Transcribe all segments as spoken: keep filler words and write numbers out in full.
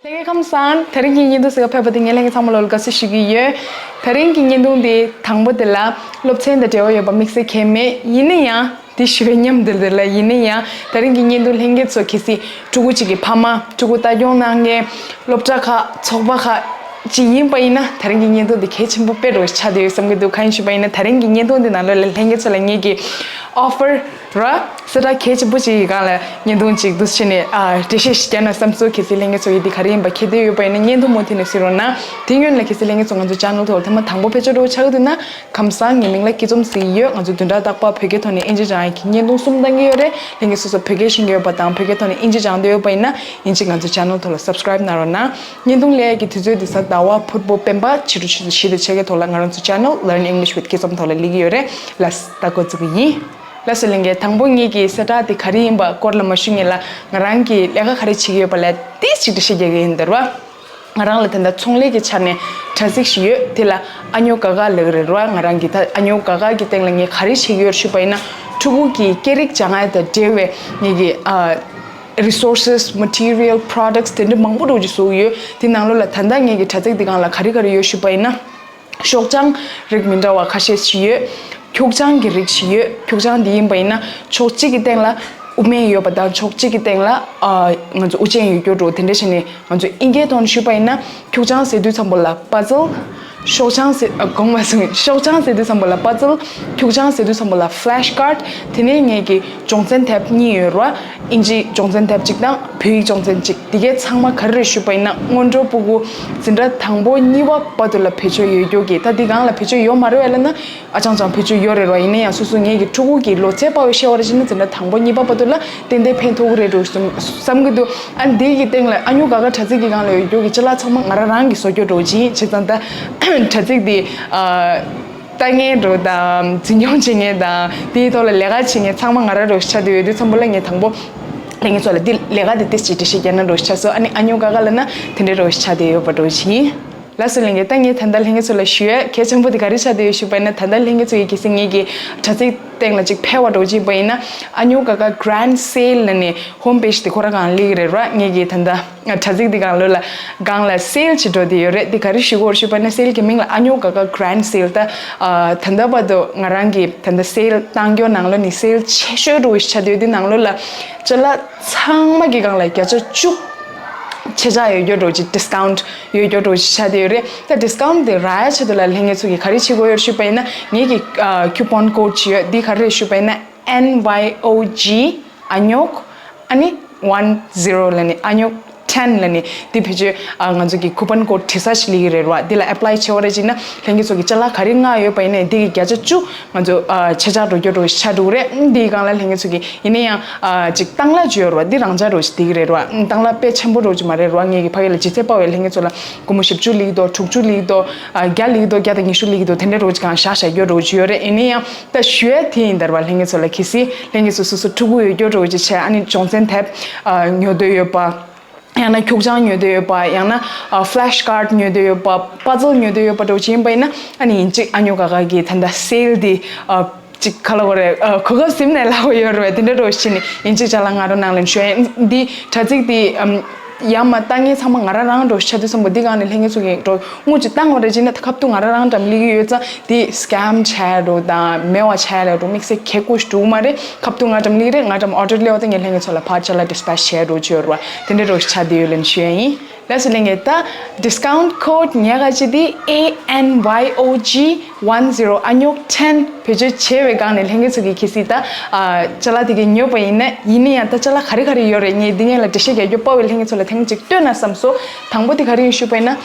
ལྷན་རྒྱས་ཁམས་བཟང་། དེ་རིང་གི་བརྙན་ཐུང་གཟིགས་ག་ཕེབས་པ་དེ་ངས་ལྷན་རྒྱས་ཚང་མ་ལོ་ལ་དགའ་བསུ་ཞུ་གི་ཡོད། དེ་རིང་གི་བརྙན་ཐུང་དེ་དང་པོ་དེ་ལ་སློབ་ཚན་དང་འབྲེལ་བ་ཡོད་པ་དམིགས་བསལ་གང་ཡང་མེད། ཡིན་ན་ཡང་དེ་ཞུ་བའི་མཉམ་དུ་དེ་ལ་ཡིན་ན་ཡང་དེ་རིང་གི་བརྙན་ཐུང་ལྷན་རྒྱས་ཚོ་གལ་སྲིད་ཕྲུ་གུ་གཅིག་གི་ཕ་མ། ཕྲུ་གུ་ལྟ་སྐྱོང་གནང་མཁན་སློབ་གྲྭ་ཁག་ཚོགས་པ་ཁག་ཅིག་ཡིན་པ་ཡིན་ན་དེ་རིང་གི་བརྙན་ཐུང་དེ་གལ་ཆེན་པོ་དཔེ་རུ་ཆགས་བསྡད་ཡོད་བསམ་གྱི་འདུག་གང་ཡིན་ཞུས་པ་ཡིན་ན་དེ་རིང་གི་བརྙན་ཐུང་དེ་ནང་ལོགས་ལ་ལྷན་རྒྱས་ཚོ་ལ་ངེད་ཀྱི་ཨོ་ཕར་ར་གསལ་བསྒྲགས་གལ་ཆེན་པོ་ཅིག་གི་སྒང་ལ་བརྙན་ཐུང་ཅིག་འདུག་སེ་བྱས་ནས་ཨ་འགྲེལ་བཤད་ཞིག་བརྒྱབ་ན་བསམ་སོང་། གལ་སྲིད་ལྷན་རྒྱས་ཚོ་གིས་འདི་ག་རེ་ཡིན་པ་མཁྱེན་འདོད་ཡོད་པ་ཡིན་ན་བརྙན་ཐུང་མུ་མཐུད་ནས་གཟིགས་རོགས་གནང་། དེ་སྔོན་ལ་གལ་སྲིད་ལྷན་རྒྱས་ཚོ་ང་ཚོ་ཆེ་ནལ་ཐོག་ལ་ཐེངས་མ་དང་པོ་ཕེབས་འབྱོར་འདྲ་བོ་ཆགས་ཀྱི་འདུག་ན། ཁམས་བཟང་། ངའི་མིང་ལ་སྐྱིད་འཛོམས་ཟེར་གྱི་ཡོད། ང་ཚོ་བདུན་ཕྲག་རྟག་པར་བོད་སྐད་ཐོག་ནས་ཨིན་ཇི་སྦྱང་ཡག་གི་བརྙན་ཐུང་གསུམ་བཏང་གི་ཡོད་རེད། ལྷན་རྒྱས་སོ་སོ་བོད་སྐད་ཤེས་ཀྱི་ཡོད་པ་དང་བོད་སྐད་ཐོག་ནས་ཨིན་ཇི་སྦྱང་འདོད་ཡོད་པ་ཡིན་ན་ཡིན་གཅིག་ང་ཚོ་ཆེ་ནལ་ཐོག་ལ་སབ་སི་ཀ་རེབ་གནང་རོགས་གནང་། བརྙན་ཐུང་སླེབས་ཡག་གི་དུས་ཚོད་འདི་གཟའ་ཟླ་བ་ཕུར་བུ་སྤེན་པ་ཕྱི་དྲོ་ཆུ་ཚོད་བཞི་དང་ཕྱེད་ཀའི་ཐོག་ལ་ང་རང་ཚོ་ཆེ་ནལ་Learn English with Kids Om་ཐོག་ལ་སླེབས་ཀྱི་ཡོད་རེད། ལགས་སོ། ད་འགོ་བཙུགས་ཀྱི་ཡིན། ལགས་སོ་ལྷན་རྒྱས། དང་པོ་ངེད་ཀྱི་གསལ་བསྒྲགས་དེ་ག་རེ་ཡིན་པ་སྐོར་ལ་མ་ཞུ་སྔོན་ལ་ང་རང་གིས་ལས་ཀ་ག་རེ་བྱེད་ཀྱི་ཡོད་པ་ལ་ཏོག་ཙམ་ཅིག་འགྲེལ་བཤད་རྒྱག་གི་ཡིན། ད་རེད་བ། ང་རང་ལ་ད་ལྟ་ཚོང་ལས་ཀྱི་ཆ་ནས་དྲ་ཚིགས་ཤིག་ཡོད། དེ་ལ་ཨ་ཉོ་ཀ་ཀ་ལབ་ཀྱི་རེད་བ། ང་རང་གིས་ད་ཨ་ཉོ་ཀ་ཀ་གི་སྟེང་ལ་ངས་ག་རེ་བྱེད་ཀྱི་ཡོད་ཞུས་པ་ཡིན་ན་ཕྲུ་གུ་གི་སྐད་རིགས་སྦྱང་ཡག་དང་འབྲེལ་བའི་ངེད་ཀྱི་ཨ་resources, material, products དེ་འདྲ་མང་པོ་འདྲ་བོ་ཅིག་བཟོ་གི་ཡོད། དེ་ནང་ལོགས་ལ་ད་ལྟ་ངེད་ཀྱི་དྲ་ཚིགས་འདི་སྒང་ལ་ག་རེ་ག་རེ་ཡོད་ཞུས་པ་ཡིན་ན། ཤོག་བྱང་རིགས་མི་འདྲ་བ་ཁ་ཤས་ཤིག་ཡོད། ཁྱུག་ལྕང་གི་རིགས་ཤིག་ཡོད། ཁྱུག་ལྕང་འདི་ཡིན་པ་ཡིན་ན་ཕྱོགས་གཅིག་གི་སྟེང་ལ་དབུ་མེད་ཡོད་པ་དང་ཕྱོགས་གཅིག་གི་སྟེང་ལ་ཨ་ང་ཚོ་དབུ་ཅན་ཡོད་རྒྱུ་འདྲ་བོ་དེ་འདྲ་བྱས་ནས་ང་ཚོ་ཨིན་སྐད་ཐོག་ནས་ཞུས་པ་ཡིན་ན་ཁྱུག་ལྕང་ཟེར་དུས་ཙམ་པ་ལ་puzzle། ཤོག་བྱང་ཟེར་ཨ་དགོངས་པ་སོང་། ཤོག་བྱང་ཟེར་དུས་ཙམ་པ་ལ་puzzle། ཁྱུག་ལྕང་ཟེར་དུས་ཙམ་པ་ལ་flashcard། དེ་ནས་ངེད་ཀྱི་སྦྱོང་ཚན་དེབ་གཉིས་ཡོད་རེད་བ། ཨིན་ཇི་སྦྱོང་ཚན་དེབ་གཅིག་དང་བོད་ཡིག་སྦྱོང་ཚན་གཅིག་འདི་གའི་ཚང་མ་ག་རེ་རེད་ཞུས་པ་ཡིན་ན་སྔོན་འགྲོ་ཕྲུ་གུ་འཛིན་གྲྭ་དང་པོ་གཉིས་པ་བར་དུ་ལ་བེད་སྤྱོད་ཡོད་རྒྱུ་གི། ད་འདི་སྒང་ལ་བེད་སྤྱོད་ཡོད་མ་རེད་བས་ལབ་ན་ཨ་ཅང་ཅང་བེད་སྤྱོད་ཡོད་རེད་བ། ཡིན་ན་ཡང་སོ་སོ་ངེད་ཀྱི་ཕྲུ་གུ་གི་ལོ་ཚད་དཔག་པའི་བཤད་པ་རེད་བྱས་ན་འཛིན་གྲྭ་དང་པོ་གཉིས་པ་བར་དུ་ལ་ཏན་ཏན་ཕན་ཐོགས་ཀྱི་རེད་འགྲོ་བསམ་གྱི་འདུག་ཨ་འདི་གི་སྟེང་ལ་ཨ་ཉོ་ཀ་ཀ་དྲ་ཚིགས་ཀྱི་སྒང་ལ་ཡོད་རྒྱུ་གི་ཅ་ལག་ཚང་མ་ང་རང་རང་གིས་བཟོ་རྒྱུ་འདྲ་བོ་ཅིག་ཡིན། བྱས་ཙང་ད་དྲ་ཚིགས་འདི་ཨ། ལྟ་མཁན་འདྲ་བོ་དང་འཛིན་སྐྱོང་བྱེད་མཁན་དང་དེའི་ཐོག་ལ་ལས་ཀ་བྱེད་མཁན་ཚང་མ་ང་རང་འདྲ་བོ་ཆགས་བསྡད་ཡོད་དུས་ཙམ་པ་ལ་ངས་དང་པོ་ལྷན་རྒྱས་ཚོ་ལ་འདི་ལས་ཀ་འདི་ཏོག་ཙམ་འགྲེལ་བཤད་རྒྱག་ན་འདྲ་བོ་ཆགས་སོང་། ཨ་ནི་ཨ་ཉོ་ཀ་ཀ་ལབ་ན་དེ་འདྲ་འདྲ་བོ་ཆགས་བསྡད་ཡོད་པ་འདྲ་བོ་ཞིག་ཡིན། ལགས་སོ་ལྷན་རྒྱས། ད་ངས་ད་ལྟ་ལྷན་རྒྱས་ཚོ་ལ་ཞུ་ཡས་གལ་ཆེན་པོ་དེ་ག་རེ་ཆགས་བསྡད་ཡོད་ཞུས་པ་ཡིན་ན། ད་ལྟ་ལྷན་རྒྱས་ཚོ་ཡིས་གལ་སྲིད་ངེད་ཀྱི་དྲ་ཚིགས་སྟེང་ལ་ཅིག་ཕེབས་པ་འདྲ་བོ་ཅིག་ཡིན་པ་ཡིན་ན་ཨ་ཉོ་ཀ་ཀ་grand sale ལབ་ནས་home page དེ་ཁོ་རང་སྒང་སླེབས་ཀྱི་རེད་ར། ངེད་ཀྱི་ད་ལྟ་དྲ་ཚིགས་འདི་སྒང་ལོ་ལ་སྒང་ལ་སེལ་བྱེད་འགྲོ་བསྡད་ཡོད་རེད། འདི་ག་རེ་ཞུ་དགོས་ཞུས་པ་ན་སེལ་གྱི་མིང་ལ་ཨ་ཉོ་ཀ་ཀ་grand sale ད་ཨ་ད་ལྟ་བར་དུ་ང་རང་གི་ད་ལྟ་སེལ་བཏང་རྒྱུ་ནང་ལོ་ནི་སེལ་ཆེ་ཤོས་འདྲ་བོ་ཞིག་ཆགས་བསྡད་ཡོད། འདི་ནང་ལོ་ལ་ཅ་ལག་ཚང་མ་གི་སྒང་ལ་བརྒྱ་ཆ་བཅུ་ཆད་འཇགས་ཡོད་རྒྱུ་འདྲ་བོ་ཅིག discount ཡོད་རྒྱུ་འདྲ་བོ་ཅིག་ཆགས་བསྡད་ཡོད་རེད། ད་discount དེ་རག་ཡ་ཆེད་དུ་ལ་ལྷན་རྒྱས་ཚོ་གིས་ག་རེ་བྱེད་དགོས་ཡོད་ཞུས་པ་ཡིན་ན་ངེད་ཀྱི་ཨ་coupon code ཅིག་ཡོད། འདི་ག་རེ་རེད་ཞུས་པ་ཡིན་ན་N Y O G ཨ་ཉོག་ཨ་ནི་one zero ལ་ནི་ཨ་ཉོག་ten ལ་ནི་འདི་བེད་སྤྱོད་ཨ་ང་ཚོ་གི་coupon code བྲིས་ས་ཞིག་ལི་གི་རེད་བ། འདི་ལ་apply བྱེད་པ་རེད་ཅེ་ན་ལྷན་རྒྱས་ཚོ་གི་ཅ་ལག་ག་རེ་མངགས་ཡོད་པ་ཡིན་ན་འདི་གི་བརྒྱ་ཆ་བཅུ་ང་ཚོ་ཨ་ཆད་འཇགས་འགྲོ་རྒྱུ་འདྲ་བོ་ཆགས་འགྲོ་གི་རེད། འདིའི་སྒང་ལ་ལྷན་རྒྱས་ཚོ་གི་ཡིན་ན་ཡང་ཨ་ཅིག་བཏང་གླ་ཅིག་ཡོད་རེད་བ། འདི་རང་འཇགས་འདྲ་བོ་ཞིག་འདི་གི་རེད་བ། བཏང་གླ་དཔེ་ཆེན་པོ་འདྲ་བོ་ཅིག་མ་རེད་བ། ངེད་ཀྱི་ཕ་གི་ལ་ལྗིད་ཚད་དཔག་པའི་ལྷན་རྒྱས་ཚོ་ལ་སྒོར་མོ་བཞི་བཅུ་ལི་གི་འདུག་དྲུག་ཅུ་ལི་གི་འདུག་ཨ་བརྒྱ་ལི་གི་འདུག་བརྒྱ་དང་ཉི་ཤུ་ལི་གི་འདུག་དེ་འདྲ་འདྲ་བོ་ཅིག་སྒང་བཞག་བཞག་རྒྱུ་འདྲ་བོ་ཅིག་ཡོད་རེད། ཡིན་ན་ཡང་ད་ཞུ་ཡ་དེ་ཡིན་ད་རེད་བ། ལྷན་རྒྱས་ཚོ་ལ་གལ་སྲིད་ལྷན་རྒྱས་ཚོ་སོ་སོ་ཕྲུ་གུ་ཡོད་རྒྱུ་འདྲ་བོ་ཅིག་བྱས་ཨ་ནི་སྦྱོང་ཚན་དེབ་ཨ་ཉོ་འདོད་ཡོད་པ། ཡང་ན་ཁྱུག་ལྕང་ཉོ་འདོད་ཡོད་པ། ཡང་ན་ཨ་flashcard ཉོ་འདོད་ཡོད་པ། puzzle ཉོ་འདོད་ཡོད་པ་འདྲ་བོ་ཅིག་ཡིན་པ་ཡིན་ན་ཨ་ནི་ཡིན་གཅིག་ཨ་ཉོ་ཀ་ཀ་གི་ད་ལྟ་སེལ་འདི་ཨ་ཅིག་ག་ལབ་དགོས་རེད། ཨ་གོ་སྐབས་ཟིན་ནས་ལབ་དགོས་ཡོད་རེད་བས། དེ་འདྲ་འདྲ་བོ་བྱས་ནས་ཡིན་གཅིག་ཅ་ལག་མངགས་རོགས་གནང་ལབ་ཞུ་ཡ་ཡིན། འདི་དྲ་ཚིགས་འདི་ཨམ་ཡར་མར་ལྟ་མཁན་ཚང་མ་ང་རང་རང་འདྲ་བོ་ཆགས་དུས་ཙམ་པ་འདི་སྒང་ནས་ལྷན་རྒྱས་ཚོ་གི་འགྲོ་དངུལ་ཅིག་བཏང་དགོས་རེད་ཅེ་ན་ཁ་ཐུག་ང་རང་རང་འགྲམ་སླེབས་ཀྱི་ཡོད་ཙང་འདི་scam བྱས་འགྲོ་དང་མེད་པ་བྱས་འགྲོ་དམིགས་བསལ་གལ་དགོས་ཞིག་འགྲོ་གི་མ་རེད། ཁ་ཐུག་ང་འགྲམ་སླེབས་ཀྱི་རེད། ང་འགྲམ་order སླེབས་པ་དང་ངས་ལྷན་རྒྱས་ཚོ་ལ་ཕར་ཅ་ལག་dispatch བྱས་འགྲོ་གི་ཡོད་རེད་བ། དེ་འདྲ་འདྲ་བོ་ཆགས་བསྡད་ཡོད་ལབ་ཞུ་ཡ་ཡིན། ལགས་སོ་ལྷན་རྒྱས། ད་discount code ཉག་ག་ཅི་དེ་A N Y O G one zero ཨ་ཉོག་ten བེད་སྤྱོད་བྱས་པའི་སྒང་ནས་ལྷན་རྒྱས་ཚོ་གིས་གལ་སྲིད་ད་ཨ་ཅ་ལག་དེ་གས་ཉོས་པ་ཡིན་ན་ཡིན་ན་ཡང་ད་ཅ་ལག་ག་རེ་ག་རེ་ཡོད་རེད། ངས་འདི་ངས་ལ་འགྲེལ་བཤད་རྒྱག་རྒྱུ་དཔའ་བའི་ལྷན་རྒྱས་ཚོ་ལ་ཐེངས་གཅིག་སྟོན་ན་བསམ་སོང་། དང་པོ་དེ་ག་རེ་ཡིན་ཞུས་པ་ཡིན་ན།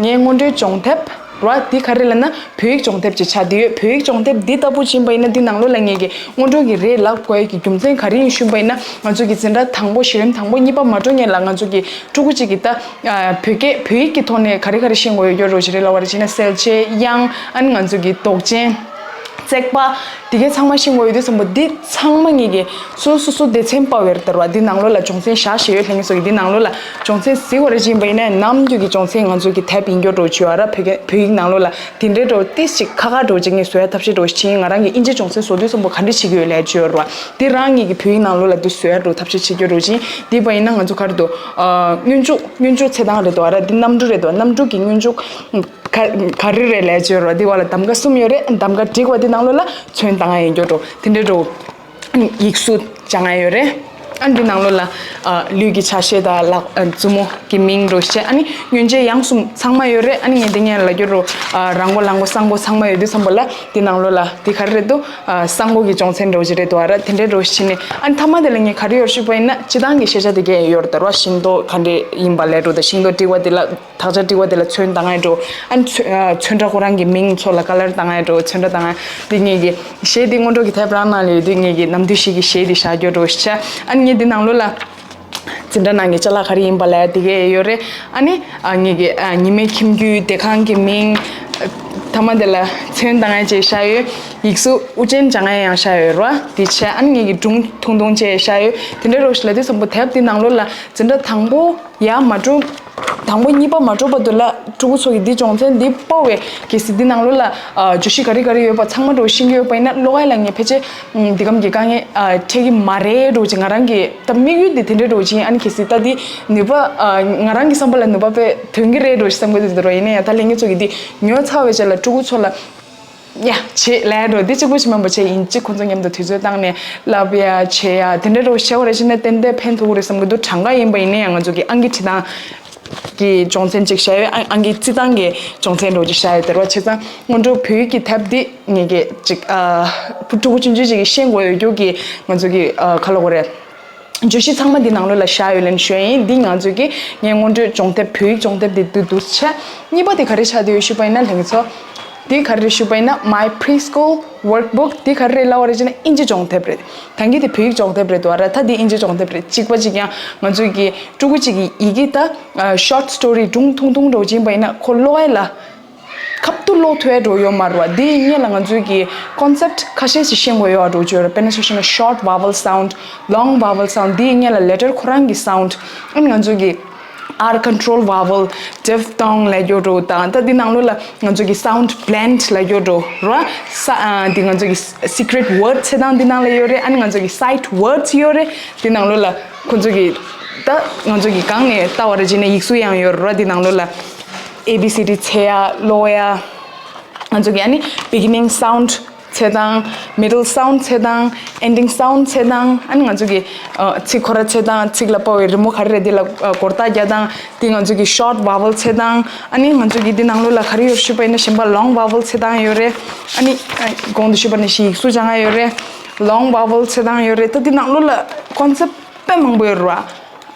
ངའི་སྔོན་འགྲོའི་སྦྱོང་དེབ་ར་འདི་ག་རེ་ལབ་ན་བོད་ཡིག་སྦྱོང་དེབ་ཅིག་ཆགས་བསྡད་ཡོད། བོད་ཡིག་སྦྱོང་དེབ་འདི་ལྟ་བུ་ཕྱིན་པ་ཡིན་ན་འདི་ནང་ལོགས་ལ་ངེད་ཀྱི་སྔོན་འགྲོ་གི་རེད་ལབ་དགོས་ཡ་གི་རྒྱུ་མཚན་ག་རེ་ཡིན་ཞུས་པ་ཡིན་ན་ང་ཚོ་གི་འཛིན་གྲྭ་དང་པོ་གཞི་རིམ་དང་པོ་གཉིས་པ་མ་འགྲོ་སྔོན་ལ་ང་ཚོ་གི་ཕྲུ་གུ་གཅིག་གི་ད་བོད་སྐད་བོད་ཡིག་གི་ཐོག་ནས་ག་རེ་ག་རེ་ཤེས་དགོས་ཡོད་རྒྱུ་འདྲ་བོ་ཞིག་རེད་ལབ་པ་རེད་ཅེ་ན་གསལ་བྱེད་དབྱངས་ཨ་ནི་ང་ཚོ་གི་འདོགས་ཅན། བརྩེགས་པ། དེ་གའི་ཚང་མ་ཤེས་དགོས་ཡོད་དུས་ཙམ་པ་འདི་ཚང་མ་ངེད་ཀྱི་སོ་སོ་སོ་སྡེ་ཚན་པ་བེར་དར་བ་འདི་ནང་ལོགས་ལ་སྦྱོང་ཚན་བཞག་བཞག་ཡོད་ལྷན་རྒྱས་ཚོ་གི་འདི་ནང་ལོགས་ལ་སྦྱོང་ཚན་གཟིགས་པ་རེ་བྱིན་པ་ཡིན་ན་ནམ་རྒྱུན་གྱི་སྦྱོང་ཚན་ང་ཚོ་གི་དེབ་ཡིན་སྐྱོ་འགྲོ་བྱུས་བ་ར་བོད་སྐད་བོད་ཡིག་ནང་ལོགས་ལ་དེ་འདྲའི་འགྲོ་ཏིས་ཅིག་ཁ་ཁ་འགྲོ་ཅིག་ངས་བཟོ་ཡ་ཐབས་ཤེས་འགྲོ་ཕྱིན་ང་རང་གི་ཨིན་ཇི་སྦྱོང་ཚན་བཟོ་དུས་ཙམ་པ་ག་འདྲ་བྱེད་ཀྱི་ཡོད་ལས་བྱུས་བ་ར་བ་འདི་རང་ངེད་ཀྱི་བོད་ཡིག་ནང་ལོགས་ལ་འདི་བཟོ་ཡ་འགྲོ་ཐབས་ཤེས་བྱེད་སྐྱོ་འགྲོ་ཅིང་འདི་པ་ཡིན་ན་ང་ཚོ་ག་རེ་འདུག་སྔོན་འཇུག་སྔོན་འཇུག་ཚེ་ཐང་རེད་འདུག་བ་ར་འདི་གནམ་གྲུ་རེད་འདུག་བ་གནམ་གྲུ་གི་སྔོན་འཇུག་ག་ག་རེ་རེད་ལས་བྱོས་རོ། འདི་བ་ལ་གདམ་ག་གསུམ་ཡོད་རེད། གདམ་ག་འགྲིག་པ་འདི་ནང་ལོགས་ལ་ཚོན་བཏང་ཡ་ཡིན་འགྱོ་འགྲོ། དེ་འདྲའི་འགྲོ། ཡིག་གཟུགས་སྦྱང་ཡ་ཡོད་རེད། ཨ་འདི་ནང་ལོགས་ལ་ཨ་ལུས་ཀྱི་ཆ་ཤས་དང་ལག་ཨ་མཛུབ་མོ་གི་མིང་འགྲོ་བཤད་ཨ་ནི་མངོན་བྱེད་དབྱངས་གསུམ་ཚང་མ་ཡོད་རེད། ཨ་ནི་ངས་འདི་ངས་ལ་འགྱོ་རོ། ཨ་རང་མགོ་ལང་མགོ་གསང་མགོ་ཚང་མ་ཡོད་དུས་ཙམ་པ་ལ་འདི་ནང་ལོགས་ལ་འདི་ག་རེ་རེད་འདུག་ཨ་གསང་མགོ་གི་སྦྱོང་ཚན་འགྲོ་བྱེད་རེད་འདུག་ཨ་ར་དེ་འདྲའི་འགྲོ་བྱེད་ནས་ཨ་ནི་མཐའ་མ་དེ་ལ་ངས་ག་རེ་ཡོད་ཞུས་པ་ཡིན་ན་སྤྱི་བཏང་གི་ཤེས་བྱ་དེ་གས་ཡོད་རེད་ད་ར་བ་ཤིང་ཏོག་ག་འདྲས་ཡིན་པ་ལས་འགྲོ་ད་ཤིང་ཏོག་འབྲི་བ་དེ་ལ། དག་ཆ་འབྲི་བ་དེ་ལ་ཚོན་བཏང་ཡ་འགྲོ། ཨ་ནི་ཚོན་ཨ་ཚོན་ཁྲ་ཁོ་རང་གི་མིང་ཚོ་ལ་ཀ་ལར་བཏང་ཡ་འགྲོ་ཚོན་ཁྲ་བཏང་ཡ་འདི་ངེད་ཀྱི་གཞས་འདི་སྔོན་འགྲོ་གི་དེབ་རང་ནང་ལ་ཡོད་དུས་ངེད་ཀྱི་ནམ་དུས་ཤིག་གི་གཞས་འདི་བཞག་རྒྱུ་འགྲོ་ཤ། ཨ་ནི་ངེད་འདི་ནང་ལོགས་ལ་འཛིན་གྲྭ་ནང་གི་ཅ་ལག་ག་རེ་ཡིན་པ་ལ་ཡ་དེ་གས་ཡོད་རེད། ཨ་ནི་ཨ་ངེད་ཀྱི་ཨ་ཉི་མའི་ཁྱིམ་རྒྱུད་བདེ་ཁང་གི་མིང་། ཐ་མ་དེ་ལ་ཚོན་བཏང་ཡ་བཅས་བཞག་ཡོད། ཡིག་གཟུགས་དབུ་ཅན་སྦྱང་ཡ་ཡང་བཞག་ཡོད་རེད་བ། དེ་བྱས་ཨ་ནི་ངེད་ཀྱི་སྒྲུང་ཐུང་ཐུང་བཅས་བཞག་ཡོད། དེ་འདྲའི་རོགས་ཤིག་ལ་དུས་སམ་པོ་དེབ་འདི་ནང་ལོགས་ལ་འཛིན་གྲྭ་དང་པོ། ཡང་མ་འགྲོ། དང་པོ་གཉིས་པ་མ་འགྲོ་བར་དུ་ལ་ཕྲུ་གུ་ཚོ་གིས་འདི་སྦྱོང་ཚན་འདི་པོ་བས་གལ་སྲིད་འདི་ནང་ལོགས་ལ་ཨ་བརྗོད་གཞི་ག་རེ་ག་རེ་ཡོད་པ་ཚང་མ་འགྲོ་ཤེས་ཀྱི་ཡོད་པ་ཡིན་ན་ཀློག་ཡ་ལ་ངས་ཕལ་ཆེར་ཨམ་འདི་གམ་གྱི་དཀའ་ངལ་ཨ་འཕྲད་ཀྱི་མ་རེད་འགྲོ་ཅིག་ང་རང་གི་ད་དམིགས་ཡུལ་འདི་དེ་འདྲས་འགྲོ་ཅིག་ཨ་ནི་གལ་སྲིད་ད་འདི་ནུས་པ་ཨ་ང་རང་གི་བསམ་པ་ལ་ནུས་པ་དཔེ་ཐོན་གྱི་རེད་འགྲོ་ཞེས་བསམ་གྱི་འདུག་དེ་འདྲ་ཡིན་ན་ཡང་ད་ལྷན་རྒྱས་ཚོ་གིས་འདི་ཉོ་ཚར་བའི་རྗེས་ལ་ཕྲུ་གུ་ཚོ་ལ། ཡ། བྱེད་ལས་འགྲོ་འདི་གཅིག་པོ་ཞིག་མིན་པ་བྱས་ཡིན་གཅིག་ཁོང་ཚོ་མཉམ་དུ་དུས་ཚོད་བཏང་ནས་བསླབ་ཡ་བྱེད་ཡ་དེ་འདྲ་རོ་བྱེད་པ་རེད་ཕྱིན་ན་ཏན་ཏན་ཕན་ཐོགས་རེད་བསམ་གི་འདུག་གྲངས་ཀ་ཡིན་པ་ཡིན་ན་ཡང་ང་ཚོ་གི་ཨང་ཀི་བྲིས་སྟངས་ཀྱི་སྦྱོང་ཚན་གཅིག་བྱ་ཡོད། ཨང་ཨང་ཀི་བྲིས་སྟངས་ཀྱི་སྦྱོང་ཚན་འགྲོ་གཅིག་བྱ་ཡོད་དེ་རོ་བྱས་ཙང་སྔོན་འགྲོ་བོད་ཡིག་གི་དེབ་འདི་ངེད་ཀྱི་གཅིག་ཨ་ཕྲུ་གུ་ཆུང་ཆུང་ཅིག་གིས་ཤེས་དགོས་ཡོད་རྒྱུ་གི་ང་ཚོ་གི་ཨ་ག་ལ་གོ་རེད། བརྗོད་གཞི་ཚང་མ་འདི་ནང་ལོགས་ལ་བཞག་ཡོད་ལེན་ཞུ་ཡ་ཡིན། འདི་ང་ཚོས་ཀྱི་ངས་སྔོན་འགྲོའི་སྦྱོང་དེབ་བོད་ཡིག་སྦྱོང་དེབ་འདི་འདུག་འདུག་ཆ། གཉིས་པ་དེ་ག་རེ་ཆགས་བསྡད་ཡོད་ཞུས་པ་ཡིན་ན་ལྷན་རྒྱས་ཚོ། འདི་ག་རེ་ཞུས་པ་ཡིན་ན་My Preschool Workbook འདི་ག་རེ་རེད་ལབ་པ་རེད་ཅེ་ན་ཨིན་ཇི་སྦྱོང་དེབ་རེད། ད་གིན་དེ་བོད་ཡིག་སྦྱོང་དེབ་རེད་འདུག་ཨ་ར་ད་འདི་ཨིན་ཇི་སྦྱོང་དེབ་རེད། གཅིག་པ་གཅིག་ཡང་ང་ཚོས་ཀྱི་ཕྲུ་གུ་གཅིག་གི་ཡི་གེ་ད་short story སྒྲུང་ཐུང་ཐུང་འདྲ་བོ་ཅིག་ཡིན་པ་ཡིན་ན་ཁོ་ཀློག་ཡ་ལ། ཁབ་ཏུ་ཀློག་ཐུབ་ཡ་འགྲོ་ཡོད་མ་རེད་བ། འདི་སྔོན་ལ་ང་ཚོའི་གི་concept ཁ་ཤས་ཤིག་ཤེས་དགོས་ཡོད་འགྲོ་བརྗོད་རེད། དཔེར་ན་ཆ་བཞག་ན་short vowel sound, long vowel sound འདི་སྔོན་ལ་letter ཁོ་རང་གི་sound ཨ་ནི་ང་ཚོའི་གི་R control vowel, diphthong ལ་ཡོད་འགྲོ་དང་ད་འདི་ནང་ལོགས་ལ་ང་ཚོའི་གི་sound blend ལ་ཡོད་འགྲོ་ར། ས་ཨ་འདི་ང་ཚོའི་གི་secret word ཚེ་དང་འདི་ནང་ལ་ཡོད་རེད། ཨ་ནི་ང་ཚོའི་གི་sight words ཡོད་རེད། འདི་ནང་ལོགས་ལ་ཁོ་ཚོའི་གི་ད་ང་ཚོའི་གི་གང་ནས་ལྟ་བ་རེད་ཅེ་ན་ཡིག་གཟུགས་ཡང་ཡོད་རེད་ར། འདི་ནང་ལོགས་ལ། A B C D འཚོལ་ཡ་ཀློག་ཡ། ང་ཚོ་གི་ཨ་ནི་beginning sound འཚོལ་སྟངས། middle sound འཚོལ་སྟངས། ending sound འཚོལ་སྟངས། ཨ་ནི་ང་ཚོ་གི་ཨ་ཚིག་ཁོ་ར་འཚོལ་སྟངས། ཚིག་ལ་དཔའ་བའི་རི་མོ་ག་རེ་རེད་འདི་ལ་ཨ་སྒོར་རྟགས་རྒྱག་སྟངས། འདི་ང་ཚོ་གི་short vowel འཚོལ་སྟངས། ཨ་ནི་ང་ཚོ་གི་འདི་ནང་ལོགས་ལ་ག་རེ་ཡོད་ཞུས་པ་ཡིན་ན་གཞན་པ་long vowel འཚོལ་སྟངས་ཡོད་རེད། ཨ་ནི་ཨ་གོང་དུ་ཞུས་པ་ནང་བཞིན་ཡིག་གཟུགས་སྦྱང་ཡ་ཡོད་རེད། long vowel འཚོལ་སྟངས་ཡོད་རེད། ད་འདི་ནང་ལོགས་ལ་concept དཔེ་མང་པོ་ཡོད་རེད་བ།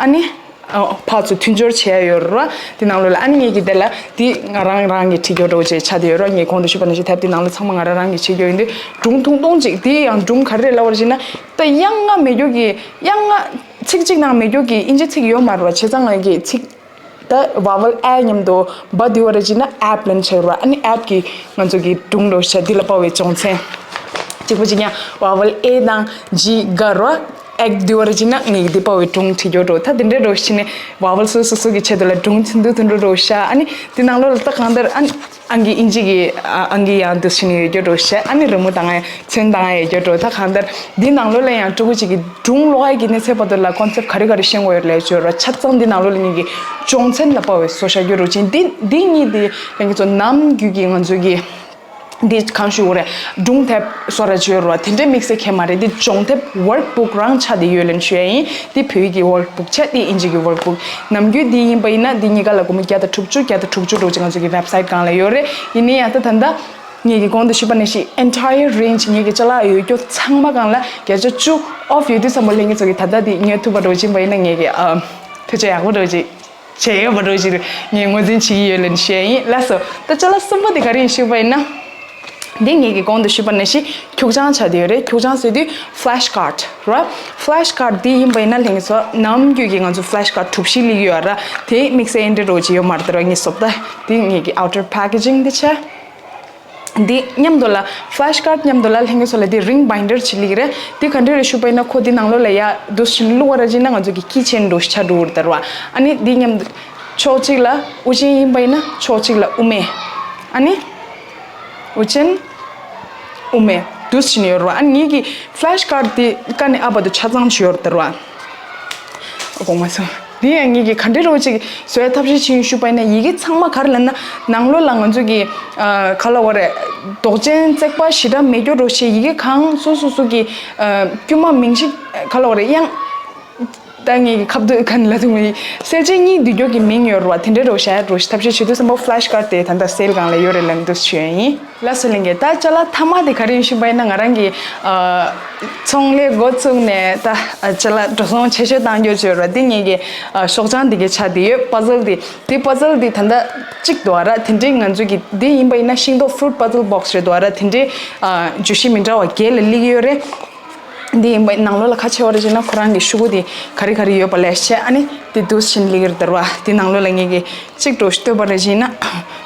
ཨ་ནི། ཨ་ཕར་ཚུར་མཐུན་སྦྱོར་བྱས་ཡོད་རེད་བ། དེ་ནང་ལོགས་ལ་ཨ་ནི་ངེད་ཀྱི་དེ་ལ་དེ་ང་རང་རང་གི་བྲིས་རྒྱུ་འདྲ་བོ་ཅིག་ཆགས་བསྡད་ཡོད་རེད་བ། ངས་གོང་དུ་ཞུས་པ་ནང་བཞིན་དེབ་དེ་ནང་ལ་ཚང་མ་ང་རང་རང་གི་བྲིས་རྒྱུ་ཡིན་དུས་སྒྲུང་ཐུང་ཐུང་ཅིག་དེ་ཡང་སྒྲུང་ག་རེ་ལབ་པ་རེད་ཅེ་ན་ད་དབྱངས་ལྔ་མེད་རྒྱུ་གི་དབྱངས་ལྔ་ཚིག་གཅིག་ནང་མེད་རྒྱུ་གི་ཨིན་ཇི་ཚིག་ཡོད་མ་རེད་བ། བྱས་ཙང་ང་གི་ཚིག་ད་vowel a མཉམ་དུ་བ་འདི་བ་རེད་ཅེ་ན་app ལབ་བྱས་རེད་བ། ཨ་ནི་app གི་ང་ཚོ་གི་སྒྲུང་འདྲ་བོ་ཅིག་དེ་ལ་དཔའ་བའི་སྦྱོང་ཚན། གཅིག་པ་གཅིག་ཡང་vowel a དང་g ག་རེད་བ། ཨེག་འདི་བ་རེད་ཅེ་ན་ངེད་ཀྱི་འདི་པ་བའི་སྒྲུང་བྲིས་རྒྱུ་འགྲོ། ད་དེ་འདྲའི་འགྲོ་ཕྱིན་ནས་vowel སོ་སོ་སོ་གི་ཆེད་དུ་ལ་སྒྲུང་ཚིག་འདུག་དེ་འདྲ་འགྲོ་ཤག་ཨ་ནི་དེ་ནང་ལོགས་ལ་ད་གང་ལྟར་ཨ་ནི་ཨང་ཀི་ཨིན་ཇི་གི་ཨ་ཨང་ཀི་ཡང་འདུག་ཕྱིན་ནས་ཡོད་རྒྱུ་འགྲོ་ཤག་ཨ་ནི་རི་མོ་དང་ཚོན་དང་ཡོད་རྒྱུ་འགྲོ། ད་གང་ལྟར་འདི་ནང་ལོགས་ལ་ཡང་ཕྲུ་གུ་གཅིག་གི་སྒྲུང་ཀློག་ཡ་གི་གནས་ཚད་བར་དུ་ལ་concept ག་རེ་ག་རེ་ཤེས་དགོས་ཡོད་ལས་བྱོས་ར། ཆ་ཚང་འདི་ནང་ལོགས་ལ་ངེད་ཀྱི་སྦྱོང་ཚན་ལ་དཔའ་བའི་བཟོ་བཞག་རྒྱུ་འགྲོ་ཅིང་འདི་འདི་གཉིས་འདི་ལྷན་རྒྱས་ཚོ་ནམ་རྒྱུན་གྱི་ང་ཚོ་གི་འདི་གང་ཞུ་དགོས་རེད། སྒྲུང་དེབ་བཟོ་ར་བྱོས་རོགས། དེ་འདྲའི་དམིགས་བསལ་ཁྱད་མ་རེད། འདི་སྦྱོང་དེབ་workbook རང་ཆགས་བསྡད་ཡོད་ལེན་ཞུ་ཡ་ཡིན། འདི་བོད་ཡིག་གི་workbook ཆགས། འདི་ཨིན་ཇི་གི་workbook ནམ་རྒྱུན་འདི་ཡིན་པ་ཡིན་ན་འདི་གཉིས་ཀ་ལ་སྒོར་མོ་བརྒྱ་དང་དྲུག་ཅུ་བརྒྱ་དང་དྲུག་ཅུ་འགྲོ་ཅིག་ང་ཚོ་གི་website སྒང་ལ་ཡོད་རེད། ཡིན་ནའི་ཡང་ད་ད་ལྟ་ངེད་ཀྱི་གོང་དུ་ཞུས་པ་ནང་བཞིན་entire range ངེད་ཀྱི་ཅ་ལག་ཡོད་རྒྱུ་ཚང་མ་སྒང་ལ་བརྒྱ་ཆ་བཅུ་off ཡོད་དུས་ཙམ་པ་ལྷན་རྒྱས་ཚོ་གི་ད་ལྟ་འདི་ཉོ་ཐུབ་པ་འགྲོ་ཅིག་ཡིན་པ་ཡིན་ན་ངེད་ཀྱི་ཨ་ཐུགས་རྗེ་ཡག་པོ་འགྲོ་ཅིག་བྱས་ཡོད་པ་འདྲ་ཞིག་ངས་ངོས་འཛིན་བྱེད་ཀྱི་ཡོད་ལེན་ཞུ་ཡ་ཡིན། ལགས་སོ། ད་ཅ་ལག་གསུམ་པ་དེ་ག་རེ་ཡིན་ཞུས་པ་ཡིན་ན། འདི་ངེད་ཀྱིས་གོང་དུ་ཞུས་པ་ནང་བཞིན་ཁྱུག་ཆང་ཆགས་བསྡད་ཡོད་རེད། ཁྱུག་ཆང་ཟེར་དུས་flash card ར། flash card འདི་ཡིན་པ་ཡིན་ན་ལྷན་རྒྱས་ཚོ་ནམ་རྒྱུན་གྱི་ང་ཚོ་flash card གྲུ་བཞི་སླེབས་ཡོད་ར། དེ་དམིགས་བསལ་འདྲ་འདྲ་ཅིག་ཡོད་མ་རེད་ད་ར། ངས་བཟོ་ལྟ་འདི་ངེད་ཀྱི་outer packaging འདི་བྱས། འདི་མཉམ་དུ་ལ་ཕ་ལེ་ཤི་ཀར་ཌི་མཉམ་དུ་ལ་ལྷན་རྒྱས་ཚོ་ལ་འདི་རིང་བའིན་ཌར་ཅིག་སླེབས་ཀྱི་རེད། འདི་ག་འདྲ་རེད་ཞུས་པ་ཡིན་ན། ཁོ་འདི་ནང་ལོགས་ལ་ཡ་འདུག་སེ་བྱས་ནས་བླུགས་པ་ར་བྱས་ན་ང་ཚོ་གི་ཀི་ཆེན་འདྲ་བོ་ཞིག་ཆགས་འགྲོ་གི་རེད་ད་ར་བ། ཨ་ནི་འདི་མཉམ་དུ་ཕྱོགས་གཅིག་ལ་དབུ་ཅན་ཡིན་པ་ཡིན་ན་ཕྱོགས་གཅིག་ལ་དབུ་མེད། ཨ་ནི་དབུ་ཅན་དབུ་མེད་འདུག་སེ་བྱས་ནས་ཡོད་རེད་བ། ཨ་ནི་ངེད་ཀྱི་ཕ་ལེ་ཤི་ཀར་ཌི་འདི་ཀ་ནས་ཨ་བར་དུ་ཆ་ཚང་ཅིག་ཡོད་རེད་ད་ར་བ། དགོངས་པ་སོང་། འདི་ཡང་ངེད་ཀྱིས་ག་འདྲ་རེད་བ་ཅིག་བཟོ་ཡ་ཐབས་ཤེས་བྱས་ཡིན་ཞུས་པ་ཡིན་ན། ཡི་གེ་ཚང་མ་ག་རེ་ལབ་ན་ནང་ལོགས་ལ་ང་ཚོ་གི་ཨ་ག་ལབ་དགོས་རེད། འདོགས་ཅན་བརྩེགས་པ་ཞེ་དྲག་མེད་རྒྱུ་འདྲ་བོ་ཞིག་ཡི་གེ་གང་སོ་སོ་སོ་གི་ཨ་དཀྱུས་མ་མིང་གཞི་ག་ལབ་དགོས་རེད། དབྱངས། ད་ངེད་ཀྱི་ཁ་བརྡ་ག་ནས་ལབ་ཐུབ་མ་ཡིན། གསལ་བྱེད་གཉིས་འདུས་རྒྱུ་གི་མིང་ཡོད་རེད་བ། དེ་འདྲ་འདྲ་བོ་བཞག་ཡ་འདྲ་བོ་ཞིག་ཐབས་ཤེས་བྱེད་དུས་ཙམ་པ་ཕ་ལེ་ཤི་ཀར་ཌི་དེ་ད་ལྟ་སེལ་སྒང་ལ་ཡོད་རེད་ལབ་འདུག་སེ་ཞུ་ཡ་ཡིན། ལགས་སོ་ལྷན་རྒྱས། ད་ཅ་ལག་མཐའ་མ་དེ་ག་རེ་ཡིན་ཞུས་པ་ཡིན་ན། ང་རང་གི་ཨ་ཚོང་ལས་འགོ་བཙུགས་ནས་ད་ཨ་ཅ་ལག་འགྲོ་སོང་ཆེ་ཤོས་བཏང་རྒྱུ་བྱས་ར། དེ་ངེད་ཀྱི་ཨ་ཤོག་བྱང་དེ་གའི་ཆ་དེ་ཡོད། པ་ཛལ་དེ། དེ་པ་ཛལ་དེ་ད་ལྟ་གཅིག་འདུག་ཨ་ར། དེ་འདྲའི་ང་ཚོ་གི་དེ་ཡིན་པ་ཡིན་ན་ཤིང་ཏོག་ཕུ་རུཊ་པ་ཛལ་བོག་སི་རེད་འདུག་ཨ་ར། དེ་འདྲའི་ཨ་བརྗོད་གཞི་མི་འདྲ་བ་བརྒྱད་ལ་སླེབས་ཀྱི་ཡོད་རེད། འདི་ཡིན་པ་ནང་ལོགས་ལ་ག་ཆེ་བ་རེད་ཅེ་ན། ཁོ་རང་གི་ཤོག་གུ་དེ་ག་རེ་ག་རེ་ཡོད་པ་ལ་བྱས། ཨ་ནི་དེ་འདུག་སེ་བྱས་ནས་སླེབས་ཀྱི་རེད་ད་ར་བ། དེ་ནང་ལོགས་ལ་ངེད་ཀྱིས་གཅིག་འདྲ་བོ་ཞིག་བཏོན་པ་རེད་ཅེ་ན།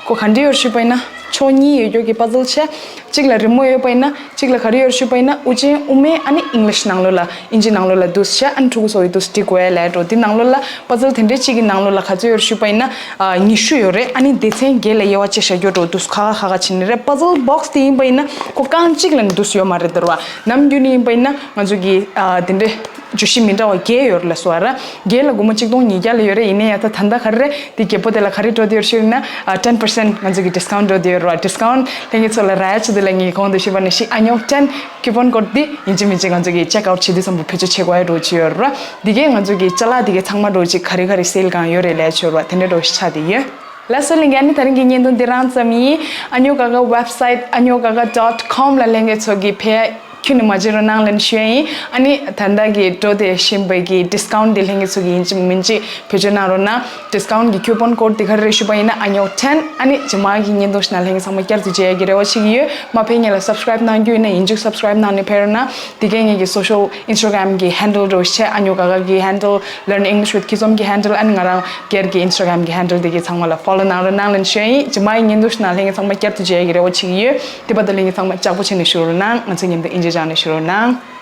ཁོ་ག་འདྲ་ཡོད་ཞུས་པ་ཡིན་ན། ཕྱོགས་གཉིས་ཡོད་རྒྱུ་གི་པ་ཛལ་བྱས། གཅིག་ལ་རི་མོ་ཡོད་པ་ཡིན་ན། གཅིག་ལ་ག་རེ་ཡོད་ཞུས་པ་ཡིན་ན། དབུ་ཅན་དབུ་མེད། ཨ་ནི་ཨིང་ལིཤ་ནང་ལོགས་ལ། ཨིན་ཇི་ནང་ལོགས་ལ་འདུག་སེ་བྱས། ཨ་ནི་ཕྲུ་གུ་ཚོ་གིས་འདུག་སེ་འབྲི་དགོས་ཡ་ལས་འགྲོ། དེ་ནང་ལོགས་ལ་པ་ཛལ་དེ་འདྲའི་གཅིག་གི་ནང་ལོགས་ལ་ག་ཚོད་ཡོད་ཞུས་པ་ཡིན་ན། ཨ་ཉི་ཤུ་ཡོད་རེད། ཨ་ནི་སྡེ་ཚན་བརྒྱད་ལ་དབྱེ་བ་ཕྱེ་བཞག་རྒྱུ་འདྲ་བོ་འདུག་སེ་ཁ་ཁ་ཁ་ཁ་བྱས་ནས་རེད། པ་ཛལ་བོག་སི་དེ་ཡིན་པ་ཡིན་ན་ཁོ་རྐང་གཅིག་ལ་ནི་འདུག་སེ་ཡོད་མ་རེད་ད་ར་བ། ནམ་རྒྱུན་ནས་ཡིན་པ་ཡིན་ན་ང་ཚོ་གི་ཨ་དེ་འདྲའི་བརྗོད་གཞི་མི་འདྲ་བ་བརྒྱད་ཡོད་རེད་ལབ་སོང་ཨ་ར། བརྒྱད་ལ་སྒོར་མོ་གཅིག་སྟོང་ཉིས་བརྒྱ་ལ་ཡོད་རེད། ཡིན་ན་ཡང་ད་ད་ལྟ་ག་རེ་རེད། དེ་བརྒྱད་པོ་དེ་ལ་ག་རེ་འགྲོ་བསྡད་ཡོད་ཞུས་ན། ཨ་ཊེན་པར་སེན་ཊི་ང་ཚོ་གི་ཌིས་ཀའུན་ཊི་འགྲོ་བསྡད་ཡོད་རེད་བ། ཌིས་ཀའུན་ཊི་ལྷན་རྒྱས་ཚོ་ལ་རག་ཡ་ཆེད་དུ་ལ་ངས་གོང་དུ་ཞུས་པ་ནང་བཞིན་ཨ་ཉོག་ཊེན་ཀུ་པོན་ཀོཌ་འདི་ཡིན་གཅིག་མིན་གཅིག་ང་ཚོ་གི་ཅེག་ཨའུཊ་བྱེད་དུས་ཙམ་པ་བེད་སྤྱོད་བྱེད་དགོས་ཡ་འདྲ་བོ་ཅིག་ཡོད་རེད་བ། འདི་གས་ང་ཚོ་གི་ཅ་ལག་འདི་གས་ཚང་མ་འདྲ་བོ་ཅིག་ག་རེ་ག་རེ་སེལ་སྒང་ཡོད་རེད་ལབ་ཡ་ཆོད་རེད་བ། དེ་འདྲ་འདྲ་བོ་ཞིག་ཆགས་བསྡད་ཡོད། ལགས་སོ་ལྷན་རྒྱས། ཨ་ནི་ད་རིང་གི་བརྙན་ཐུང་འདི་རང་ཙམ་ཡིན། ཨ་ཉོག་ག་ག་ཝེབ་སའིཊ་ཨ་ཉོག་ག་ག་ཌོཊ་ཀོམ་ལ་ལྷན་རྒྱས་ཚོ་གིས་ཕེབས་ཡ་ཁྱོན་ནས་མ་བརྗེད་རོགས་གནང་ལབ་ནས་ཞུ་ཡ་ཡིན། ཨ་ནི་ད་ལྟ་གི་འགྲོ་བསྡད་བཞིན་པའི་གི་ཌིས་ཀའུན་ཊི་འདི་ལྷན་རྒྱས་ཚོ་གིས་ཡིན་གཅིག་མིན་གཅིག་བེད་སྤྱོད་གནང་རོགས་གནང་། ཌིས་ཀའུན་ཊི་གི་ཀུ་པོན་ཀོཌ་འདི་ག་རེ་རེད་ཞུས་པ་ཡིན་ན་ཨ་ཉོག་ཊེན། ཨ་ནི་རྗེས་མ་གི་བརྙན་ཐུང་ཞིག་ནང་ལྷན་རྒྱས་ཚང་མ་བསྐྱར་དུ་མཇལ་ཡ་གི་རེ་བ་བྱེད་ཀྱི་ཡོད། མ་ཕེབས་སྔོན་ལ་སབ་སི་ཀ་རའིབ་གནང་རྒྱུ་ཡིན་ན་ཡིན་གཅིག་སབ་སི་ཀ་རའིབ་གནང་ནས་ཕེབས་རོགས་གནང་། དེ་གས་ངེད་ཀྱི་སོ་ཤལ། ཨིན་སི་ཊ་གྷ་རམ་གི་ཧེན་ཌལ་འདྲ་བོ་བྱས། ཨ་ཉོག་ག་ག་གི་ཧེན་ཌལ། Learn English with Kizom གི་ཧེན་ཌལ། ཨ་ནི་ང་རང་སྒེར་གྱི་ཨིན་སི་ཊ་གྷ་རམ་གི་ཧེན་ཌལ་དེ་གས་ཚང་མ་ལ་ཕོ་ལོ་གནང་རོགས་གནང་ལབ་ནས་ཞུ་ཡ་ཡིན། རྗེས་མ་ཡི་བརྙན་ཐུང་ཞིག་ནང་ལྷན་རྒྱས་ཚང་མ་བསྐྱར་དུ་མཇལ་ཡ་གི་རེ་བ་བྱེད་ཀྱི་ཡོད། དེ་བར་དུ་ལྷན་རྒྱས་ཚང་མ་ལྕགས་པོ་བྱས་ནས་བཞུགས་རོགས་གནང་། ང་ཚོའི་བརྙན་ཐུང་ཨིན་ཇི་སྦྱངས་ནས་བཞུགས་རོགས་གནང་།